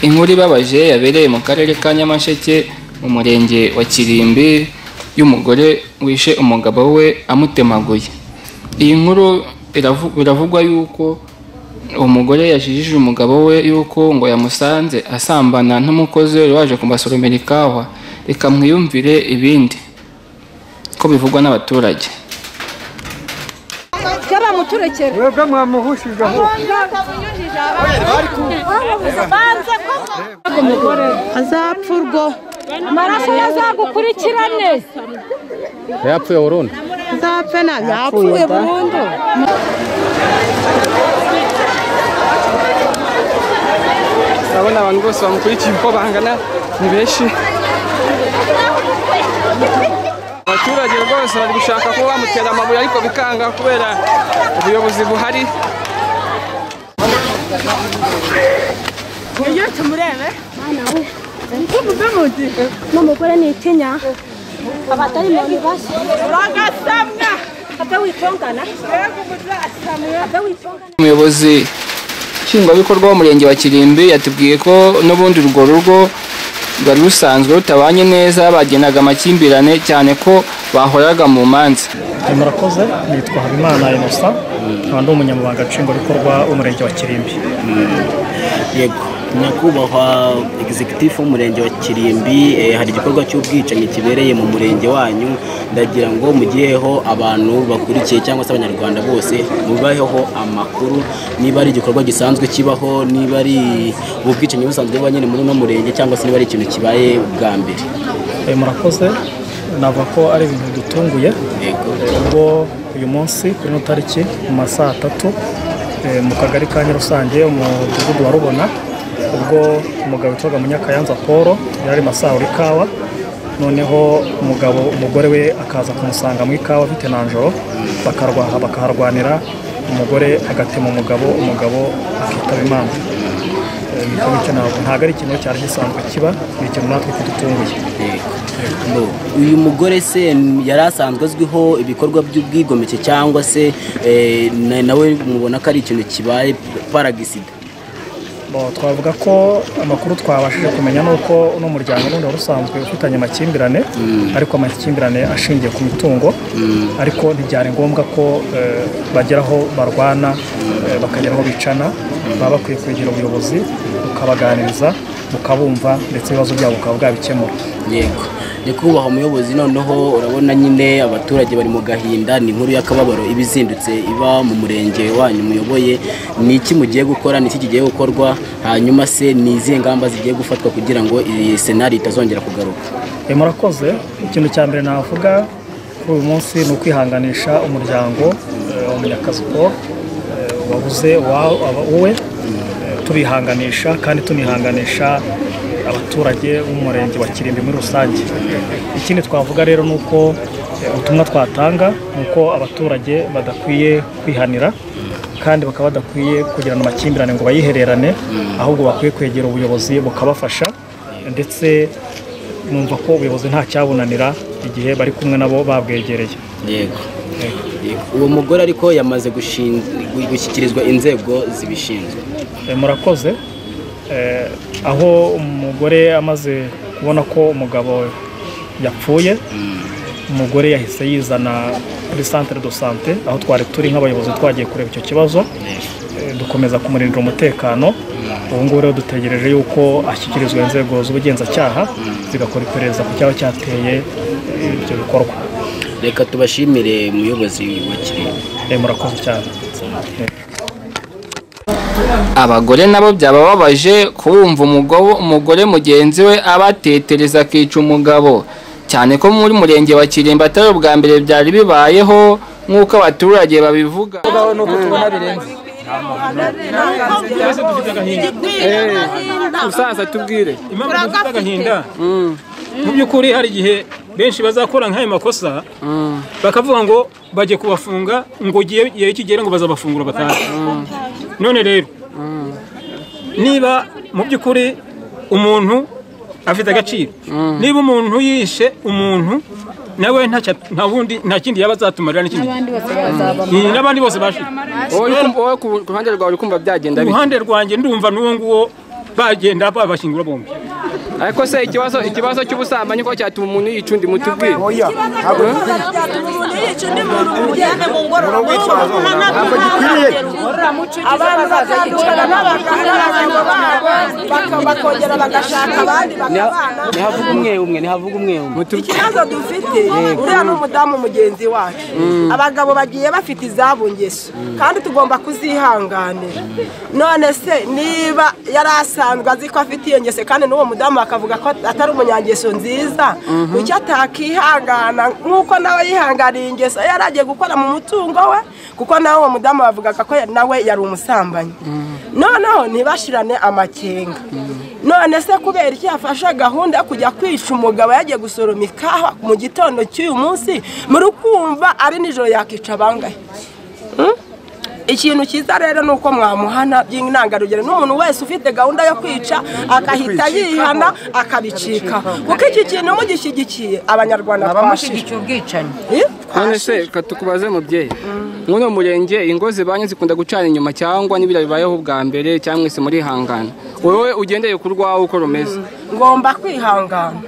Inkuru ibabaje yabereye mu karere ka Nyamasheke mu murenge wa Kirimbi y'umugore wishe umugabo we amutemaguye. Iyi nkuru biravugwa yuko umugore yajijije umugabo we yuko ngo yamusanze asambana n'umukozi we waje kubasoromera ikawa. Reka mwiyumvire ibindi ko bivugwa n'abaturage. Azapfa urwo amaraso yazagukurikirane. Yapfuye burundu. Azapfe nabi yapfuye burundu. Urabona abantu bose bamukurikiye uko bangana ni benshi. Abaturage rwose bari gushaka kuba bamutera amabuye ariko bikanga kubera ubuyobozi buhari. N'umugore ni itinya abatari mu basi uragasamwa abe witongana abe witongana. Umuyobozi nshingwabikorwa w'umurenge wa Kirimbi yatubwiye ko n'ubundi urwo rugo rwari rusanzwe rutabanye neza, bagenaga amakimbirane cyane ko bahoraga mu manza. Murakoze, nitwa Habimana Innocent, nkaba ndi umunyamabanga nshingwabikorwa w'umurenge wa Kirimbi. Yego, nyakubahwa executive w'umurenge wa Kirimbi, hari igikorwa cy'ubwicanyi kibereye mu murenge wanyu, ndagira ngo mugiheho abantu bakurikiye cyangwa se abanyarwanda bose mubaheho amakuru, niba ari igikorwa gisanzwe kibaho, niba ari ubwicanyi busanzwe buba nyine muri no murenge, cyangwa se niba ari ikintu kibaye bwa mbere. Murakoze, navuga ko ari ibintu bidutunguye. Ubwo uyu munsi kuri ino tariki mu masaha 3 mu kagari ka Nyarusange mu mudugudu wa Rubona, ubwo umugabo witwaga Munyakayanza Paul yari masahura ikawa, noneho umugabo umugore we akaza kumusanga mu ikawa afite nanjoro, bakaharwanira, umugore agatema umugabo, umugabo akitaba Imana. Ntabwo ari ikintu cyari gisanzwe kiba, ni ikintu natwe kidutunguye. Uyu mugore se yari asanzwe azwiho ibikorwa by'ubwigomeke, cyangwa se nawe mubona ko ari ikintu kibaye paragisida? Twavuga ko amakuru twabashije kumenya ni uko uno muryango n'undi wari usanzwe ufitanye amakimbirane, ariko amakimbirane ashingiye ku mitungo, ariko ntibyari ngombwa ko bageraho barwana, bakagera aho bicana. Baba bakwiye kwegera ubuyobozi bukabaganiriza, bukabumva, ndetse ibibazo byabo bukaba bwabikemura. Yego, nyakubahwa umuyobozi, noneho urabona nyine abaturage bari mu gahinda, ni inkuru y'akababaro iba izindutse iba mu murenge wanyu muyoboye. Ni iki mugiye gukora, ni iki kigiye gukorwa, hanyuma se ni izihe ngamba zigiye gufatwa kugira ngo iyi senari itazongera kugaruka? Murakoze, ikintu cya mbere navuga kuri uyu munsi ni ukwihanganisha umuryango wa Munyakazi Paul wabuze uwe, tubihanganisha kandi tunihanganisha abaturage b'umurenge wa Kirimbi muri rusange. Ikindi twavuga rero ni uko ubutumwa twatanga ni uko abaturage badakwiye kwihanira, kandi bakaba badakwiye kugirana amakimbirane ngo bayihererane, ahubwo bakwiye kwegera ubuyobozi bukabafasha, ndetse numva ko ubuyobozi nta cyabunanira igihe bari kumwe nabo babwegereye. Yego. Uwo mugore ariko yamaze gushyikirizwa inzego zibishinzwe. Murakoze. Aho umugore amaze kubona ko umugabo yapfuye, umugore yahise yizana kuri centre de santé aho twari turi nk'abayobozi twagiye kureba icyo kibazo, dukomeza kumurindira umutekano. Ubu ngubu rero dutegereje yuko ashyikirizwa inzego z'ubugenzacyaha zigakora iperereza ku cyaba cyateye ibyo bikorwa. Reka tubashimire umuyobozi wa Kirimbi. Murakoze cyane. Abagore nabo byabababaje kumva umugore mugenzi we abatetereza akica umugabo, cyane ko muri murenge wa Kirimbi atari ubwa mbere byari bibayeho nk'uko abaturage babivuga. Musaza tubwire impamvu dufite agahinda. Mu by'ukuri hari igihe benshi bazakora nk'ayo makosa bakavuga ngo bajye kubafunga, ngo igihe kigera ngo bazabafungura batahe. None rero niba mu by'ukuri umuntu afite agaciro, niba umuntu yishe umuntu nawe nta kindi yaba azatumarira n'ikindi, n'abandi bose bashira. Wowe ku ruhande rwawe uri kumva byagenda bite? Uruhande rwanjye ndumva n'uwo nguwo Bagenda babashyingura bombi. Ariko se ikibazo cy'ubusambanyi ko cyatuma umuntu yica undi mutubwire? Oya, ntabwo abantu batandukana n'abagabo babo bakongera bagashaka abandi bakabana. Ntihavuga umwe umwe, ntihavuga umwe umwe. Ikibazo dufite uriya ni umudamu mugenzi wacu. Abagabo bagiye bafite izabo ngeso kandi tugomba kuzihanganira. None se niba yari asanzwe azi ko afite iyo ngeso kandi n'uwo mudamu akavuga ko atari umunyangeso nziza, kuki atakihangana nk'uko nawe yihanganiye ingeso yari agiye gukora mu mutungo we, kuko nawe uwo mudamu bavugaga ko nawe yari umusambanyi. Noneho ntibashirane amakenga. None se kubera iki yafashe gahunda yo kujya kwica umugabo yagiye gusoroma ikawa mu gitondo cy'uyu munsi, muri kumva ari nijoro yakica bangahe? Ikintu cyiza rero ni uko mwamuhana by'intangarugero, n'umuntu wese ufite gahunda yo kwica akahita yihana akabicika, kuko iki kintu mugishyigikiye Abanyarwanda twashigikiye ubwicanyi. None se katukubaze mubyeyi, muno murenge ingo zibanye zikunda gucana inyuma cyangwa n'ibira bibayeho bwa mbere cyangwa mwese muri hangana, wowe ugendeye ku rwawe uko rumeze? Ngomba kwihangana,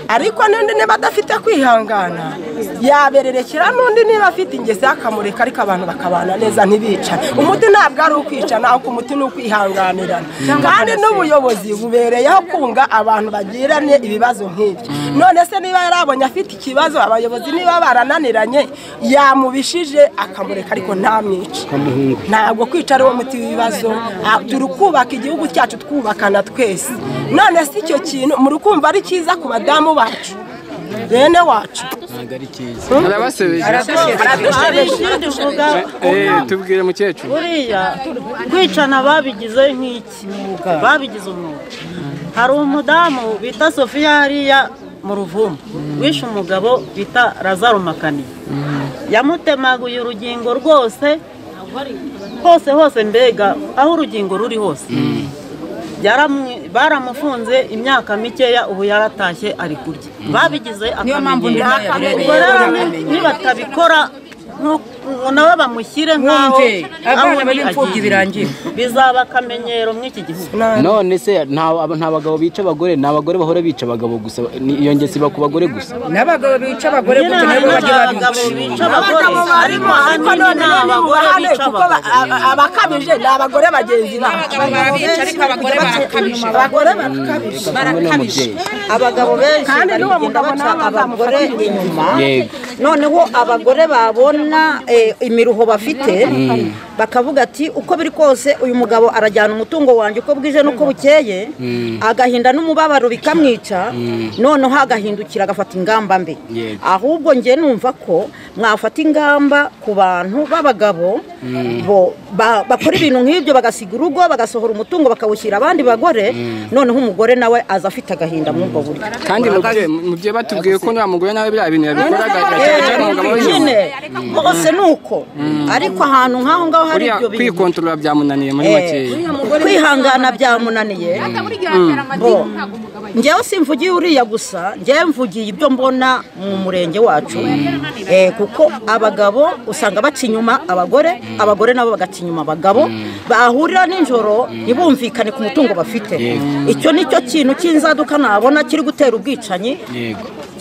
ariko n'undi niba adafite kwihangana yabererekera n'undi niba afite ingeso akamureka, ariko abantu bakabana neza ntibicane. Umuti ntabwo ari ukwicana, ahubwo umuti ni ukwihanganirana, kandi n'ubuyobozi bubereyeho kunga abantu bagiranye ibibazo nk'ibyo. None se niba yarabonye afite ikibazo, abayobozi niba barananiranye yamubishije akamureka, ariko ntamwice. Ntabwo kwica ari wo muti w'ibibazo. Turi kubaka igihugu cyacu twubakana twese. None se icyo kintu muri kumva ari cyiza ku badamu bacu bene wacu? Tubwire mukecuru. Buriya kwicana babigize nk'iki, babigize umwuga. Hari umudamu bita Sofia hariya mu Ruvumu wishe umugabo bita Lazaro Makani, yamutemaguye urugingo rwose hose hose, mbega aho urugingo ruri hose. Baramufunze imyaka mikeya, ubu yaratashye ari kurya. Babigize akamenyero. Nibatabikora nawe bamushyire nk'aho abana b'imfubyi birangira, bizaba akamenyero mw'iki gihugu. None se nta bagabo bica abagore, ni abagore bahora bica abagabo gusa? Iyo ngeso iba ku bagore gusa? N'abagabo bica abagore gusa, nabo bajya babica. Abagabo barimo, ariko none abagore bica abagore, abakabije ni abagore bagenzi babo. Ariko abagore barakabije, abagore barakabije, barakabije. Abagabo benshi barigenda baca abagore inyuma. Noneho abagore babona imiruho bafite bakavuga ati uko biri kose uyu mugabo arajyana umutungo wanjye uko bwije n'uko bukeye, agahinda n'umubabaro bikamwica, noneho agahindukira agafata ingamba mbi. Ahubwo njye numva ko mwafata ingamba ku bantu b'abagabo bakora ibintu nk'ibyo, bagasiga urugo, bagasohora umutungo bakawushyira abandi bagore, noneho umugore nawe aza afite agahinda muri ubwo buryo. Kandi mubyeyi batubwiye ko nta mugore nawe biriya bintu yabikoraga bose nuko, ariko ahantu nk'aho ngaho hari ibyo bintu kwikontorora byamunaniye muri make, kwihangana byamunaniye. Njyewe simvugiye uriya gusa, njyewe mvugiye ibyo mbona mu murenge wacu, kuko abagabo usanga baca inyuma abagore, abagore nabo bagaca inyuma abagabo, bahurira nijoro ntibumvikane ku mutungo bafite. Icyo nicyo kintu cy'inzaduka nabona kiri gutera ubwicanyi,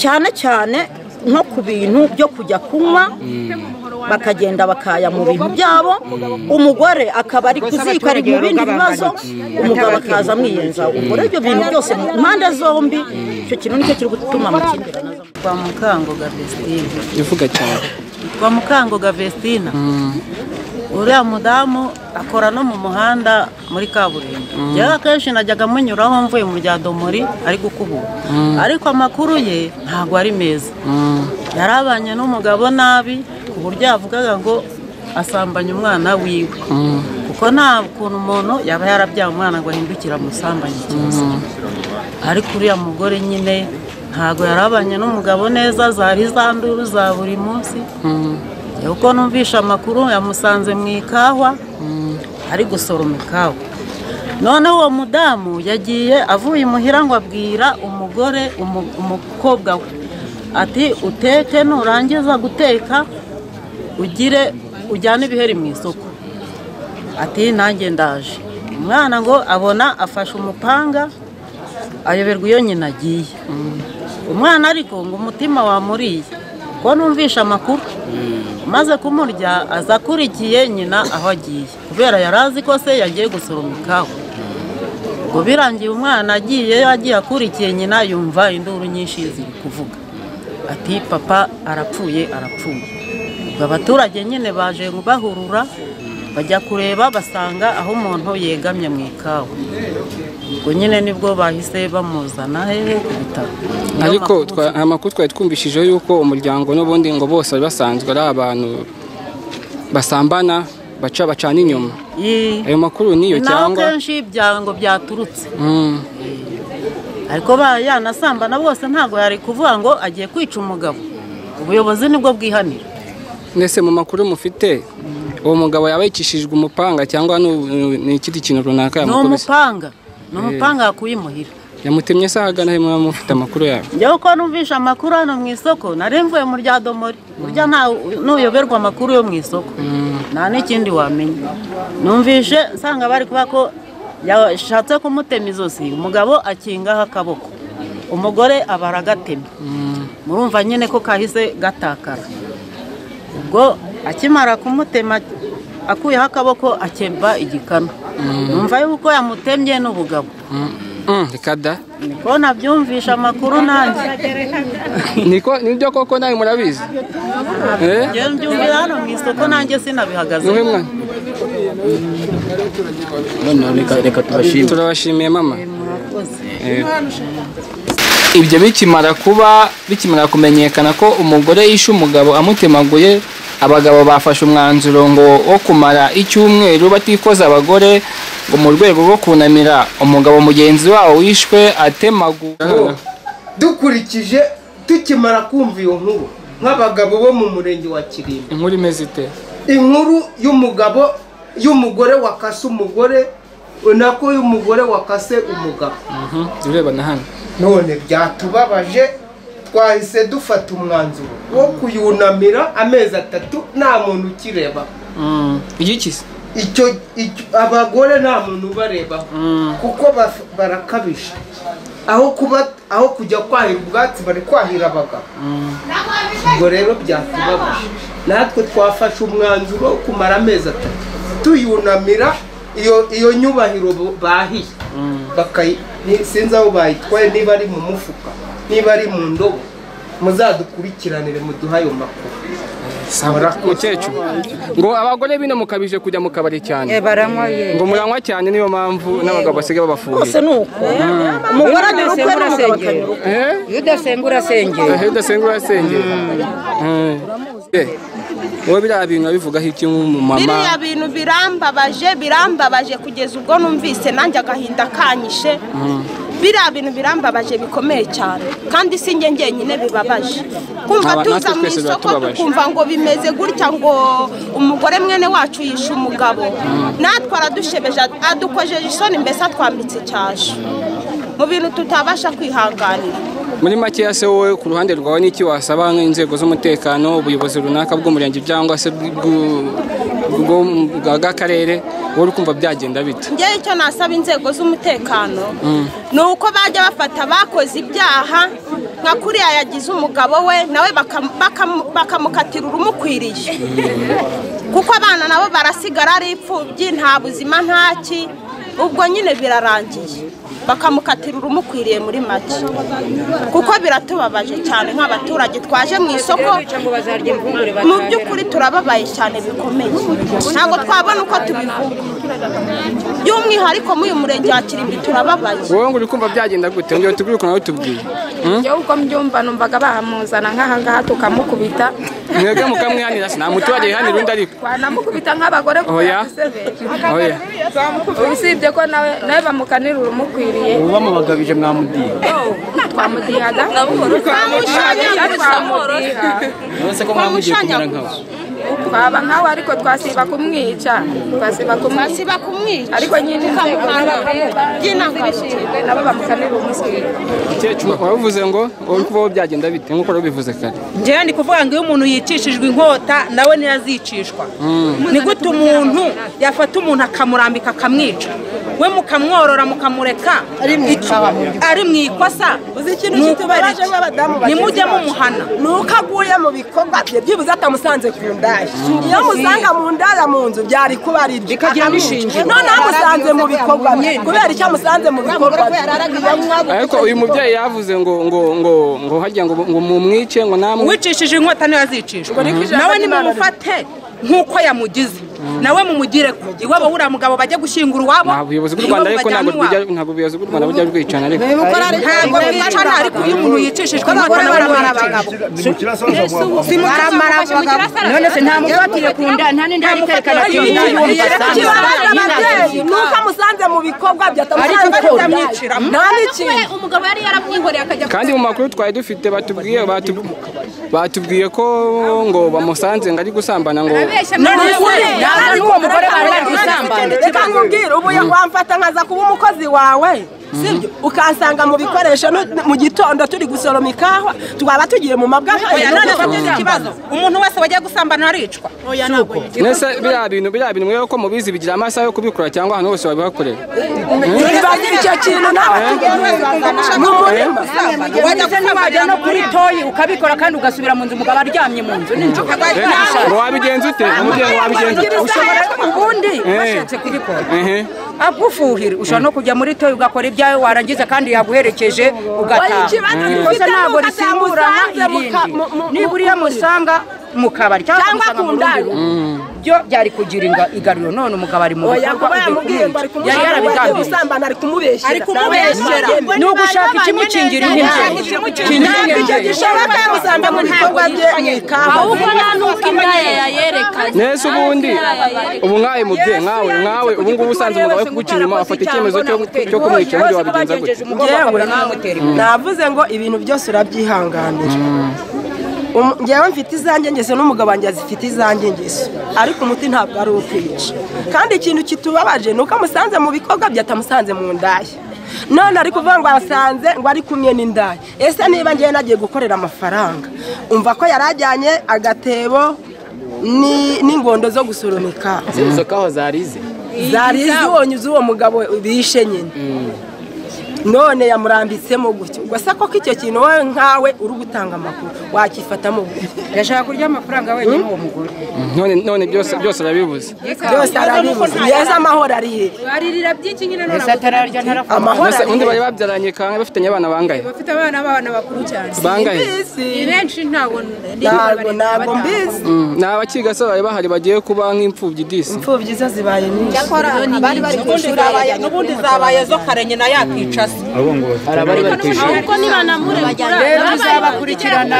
cyane cyane nko ku bintu byo kujya kunywa, bakagenda bakaya mu bintu byabo, umugore akaba ari kuzika ari mu bindi bibazo, umugabo akaza amwiyenza. Ubwo ibyo bintu byose mu mpande zombi, icyo kintu nicyo kiri gutuma amakimbirane. Kwa Mukangoga Vestina. Ivuga cyane. Kwa Mukangoga Vestina. Uriya mudamu akora no mu muhanda muri kaburimbo. Yari akenshi najyaga munyuraho mvuye mu bya domori ari gukubura, ariko amakuru ye ntabwo ari meza. Yarabanye n'umugabo nabi ku buryo yavugaga ngo asambanya umwana wiwe, kuko nta kuntu umuntu yaba yarabyaye umwana ngo ahindukire amusambanye ikibazo. Ariko uriya mugore nyine ntabwo yarabanye n'umugabo neza, zari zanduru za buri munsi. Uko numvisha amakuru yamusanze mu ikawa ari gusoroma ikawa. Noneho uwo mudamu yagiye avuye imuhira ngo abwira umugore umukobwa we ati uteke, nurangiza guteka ugire ujyane ibiheri mu isoko, ati nanjye ndaje. Umwana ngo abona afashe umupanga ayoberwa iyo nyina agiye. Umwana ariko ngo umutima wamuriye ko numvisha amakuru, maze kumurya aza akurikiye nyina aho agiye, kubera yari azi ko se yagiye gusoroma ikawa. Ngo birangiye umwana agiye akurikiye nyina, yumva induru nyinshi ziri kuvuga ati papa arapfuye arapfuye. Ubwo abaturage nyine baje bahurura bajya kureba, basanga aho umuntu yegamye mu ikawa. Ubwo nyine nibwo bahise bamuzana hehe ku bitaro. Ariko amakuru twari twumvishije yuko umuryango n'ubundi ngo bose bari basanzwe ari abantu basambana bacana inyuma. Ayo makuru niyo cyangwa kenshi ibyango byaturutse. Ariko yanasambana bose ntabwo yari kuvuga ngo agiye kwica umugabo. Ubuyobozi nibwo bwihanira. Nese mu makuru mufite uwo mugabo yaba yicishijwe umupanga cyangwa ni ikindi kintu runaka yamukubise? Ni umupanga yakuye imuhira. Yamutemye se ahagana he mufite amakuru yawe? Njyewe uko numvisha amakuru hano mu isoko, nari mvuye mu rya Domori. Burya ntuyoberwa amakuru yo mu isoko, nta n'ikindi wamenya. Numvishe nsanga bari kuba ko yashatse kumutema izosi, umugabo akingaho akaboko, umugore aba aragatemye. Murumva nyine ko kahise gatakara. Ubwo akimara kumutema akuyeho akaboko akemba igikanu. Numva yuko yamutemye n'ubugabo. Reka niko nabyumvisha amakuru nanjye. Niko nibyo koko nawe murabizi? Njye mbyumvira hano mu isoko nanjye sinabihagaze. Reka tubashimire. Turabashimiye mama. Ibyo bikimara kuba, bikimara kumenyekana ko umugore yishe umugabo amutemaguye, abagabo bafashe umwanzuro ngo wo kumara icyumweru batikoza abagore, ngo mu rwego rwo kunamira umugabo mugenzi wabo wishwe atemaguye. Dukurikije tukimara kumva iyo nkuru nk'abagabo bo mu murenge wa Kirimbi, inkuru imeze ite? Inkuru y'umugabo y'umugore wakase umugore, nako y'umugore wakase umugabo. Ureba na hano. None byatubabaje, twahise dufata umwanzuro wo kuyunamira amezi 3 nta muntu ukireba. Igiki? Icyo abagore nta muntu ubareba kuko barakabije. Aho kujya kwahira ubwatsi bari kwahira abagabo. Ubwo rero byatubabaje, natwe twafashe umwanzuro wo kumara amezi 3 tuyunamira iyo nyubahiro bahiye. Sinzi aho bayitwaye, niba ari mu mufuka, niba ari mu ndobo, muzadukurikiranire muduhe ayo makuru. Mukecuru, ngo abagore bino mukabije kujya mu kabari cyane, ngo muranywa cyane, niyo mpamvu n'abagabo basigaye babafuhira. Bose nuko umugore anyura ukwe n'umugabo akanyura ukwe. Iyo udasenga urasengera. Iyo udasenga urasengera. Wowe biriya bintu wabivugaho iki nk'umumama? Biriya bintu birambabaje kugeza ubwo numvise nanjye agahinda kanyishe. Biriya bintu birambabaje bikomeye cyane, kandi si njye njyenyine bibabaje. Kumva tuza mu isoko tukumva ngo bimeze gutya, ngo umugore mwene wacu yishe umugabo, natwe aradushebeje, adukojeje isoni, mbese atwambitse icyasha mu bintu tutabasha kwihanganira. Muri make se wowe ku ruhande rwawe n'iki wasaba nk'inzego z'umutekano, ubuyobozi runaka bw'umurenge cyangwa se bw'akarere, wowe ukumva byagenda bite? Njye icyo nasaba inzego z'umutekano ni uko bajya bafata bakoze ibyaha nka kuriya yagize umugabo we, nawe bakamukatira urumukwiriye, kuko abana nabo barasigara ari imfubyi, nta buzima ntaki, ubwo nyine birarangiye. Bakamukatira urumukwiriye muri make, kuko biratubabaje cyane nk'abaturage twaje mu isoko. Mu by'ukuri turababaye cyane bikomeye, ntabwo twabona uko tubivuga. By'umwihariko muri uyu murenge wa Kirimbi turababaye. Wowe ngo uri kumva byagenda gute? Ngiye tubwire ukuntu tubwiye. Njyewe uko mbyumva numvaga bahamuzana nk'aha ngaha tukamukubita. Mwebwe mukamwihanira, nta muturage yihanira undi ariko. Twanamukubita nk'abagore kuko yadusebeje. Usibye ko nawe bamukanira urumukwiriye. Uba mubagabije mwamudiha. Twamudihaga. Nonese ko mwamugiye kumera nkawe. Twaba nkawe ariko twasiba kumwica. Twasiba kumwica. Ariko nyine by'intangarugero nabo bamukanira umusiri. Mukecuru wavuze ngo uri kubaho byagenda bite nkuko rubivuze kare. Njyewe ndi kuvuga ngo iyo umuntu yicishijwe inkota nawe ntiyazicishwa. Ni gute umuntu yafata umuntu akamurambika akamwica? We mukamworora mukamureka ari mu ikosa. Uzi ikintu kitubabaje nk'abadamu nimujye mumuhana nuko aguye mu bikorwa bye byibuze atamusanze ku ndaya. Iyo musanga mu ndaya mu nzu byari kuba ari ibyo bikagira n'ishingiro. None amusanze mu bikorwa bye kubera icyo amusanze mu bikorwa bye. Ariko uyu mubyeyi yavuze ngo ngo ngo ngo hajya ngo ngo mumwice ngo namwe wicishije inkota niyo azicishwa. Nawe nimumufate nkuko yamugize nawe mumugire ko iwabo uriya mugabo bajya gushyingura iwabo. Ubuyobozi bw'u Rwanda ariko ntabwo ubuyobozi bw'u Rwanda bujya bwicana ariko ntabwo bwicana ariko iyo umuntu yicishijwe inkota nawe aramara abagabo. None se nta mufatire ku nda nta n'indi ari kwerekana ko nuko amusanze mu bikorwa bye atamusanze nta n'ikintu. Umugabo yari yaramwihoreye akajya. Kandi mu makuru twari dufite batubwiye ko ngo bamusanze ngo ari gusambana ngo n'uwo mugore bari bari gusambana. Reka nkubwire ubu wamfata nkaza kuba umukozi wawe sibyo ukansanga mu bikoresho mu gitondo turi gusoroma ikawa twaba tugiye mu mabwa. None se ikibazo umuntu wese wajya gusambana aricwa? Nese biriya bintu mwe ko mubizi bigira amasaha yo kubikora cyangwa ahantu hose wabihakorera. Icyo kintu nawe mu murima wajya no kuri toyi ukabikora kandi ugasubira mu nzu umugabo aryamye mu nzu. Ngo wabigenza ute? Umubyeyi wabigenza ute? Ushobora ubundi washatse kubikora agufuhira ushobora no kujya muri toyi ugakora ibyawe warangiza kandi yaguherekeje ugataha. Ikosa ntabwo risimburana irindi. Niba uriya musanga mu kabari cyangwa ku ndaro byo byari kugira igaruriro. None umugabo ari mu bikorwa yari yarabigambiriye ari kumubeshyera ni ugushaka ikimukingira intebe. Icyo gishoboka yamusanga mu bikorwa bye mu ikawa. Ahubwo nta n'uko indaya yayerekanye. Nese ubundi ubu nkawe mubyeyi nkawe ubu ngubu usanze umugabo we kuguca inyuma afata icyemezo cyo kumwica ubundi wabigenza gute? Navuze ngo ibintu byose urabyihanganira. Njyewe mfite izanjye ngeso n'umugabo wanjye azifite izanjye ngeso ariko umuti ntabwo ari ukwica. Kandi ikintu kitubabaje ni uko amusanze mu bikorwa bye atamusanze mu ndaya. None ari kuvuga ngo asanze ngo ari kumwe n'indaya. Ese niba ngewe nagiye gukorera amafaranga umva ko yari ajyanye agatebo n'ingondo zo gusoromeka. Izo kawa zarize ubonye uwo mugabo bishe nyine. None yamurambitsemo gutyo. Ubwo se koko icyo kintu wowe nkawe uri gutanga amakuru wakifatamo gutyo? Yashaka kurya amafaranga wenyine uwo mugore. None byose arabibuze. Byose arabibuze. Yeza amahoro ari he? Baririra byinshi nyine none. Atararya ntarafunga. Undi bari babyaranye kangahe bafitanye abana bangahe? Bafite abana bakuru cyane. Bangahe? Ni benshi ntabwo mbizi. Ni abakiga se bari bahari bagiye kuba nk'imfubyi disi. Imfubyi zo zibaye nyinshi. Abari bari ku ishuri n'ubundi zabaye zo kare nyina yakica se. Ahubwo nibanamurekura rero tuzabakurikirana.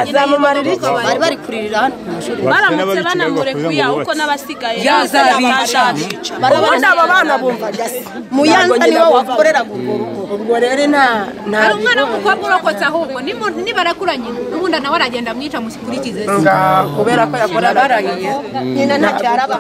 Azamumarira iki? Bari bari kuririra hano ku mashuri. Baramutse banamurekuye ahubwo n'abasigaye yazabica. Ubundi aba bana bumvaga se. Muyanza niwe wakoreraga urwo rugo. Ubwo rero nta hari umwana w'umukobwa urokotse ahubwo nibarakura nyina n'ubundi nawe aragenda amwica mukurikize. Kubera ko yakoraga nyina ntacyo yaraba.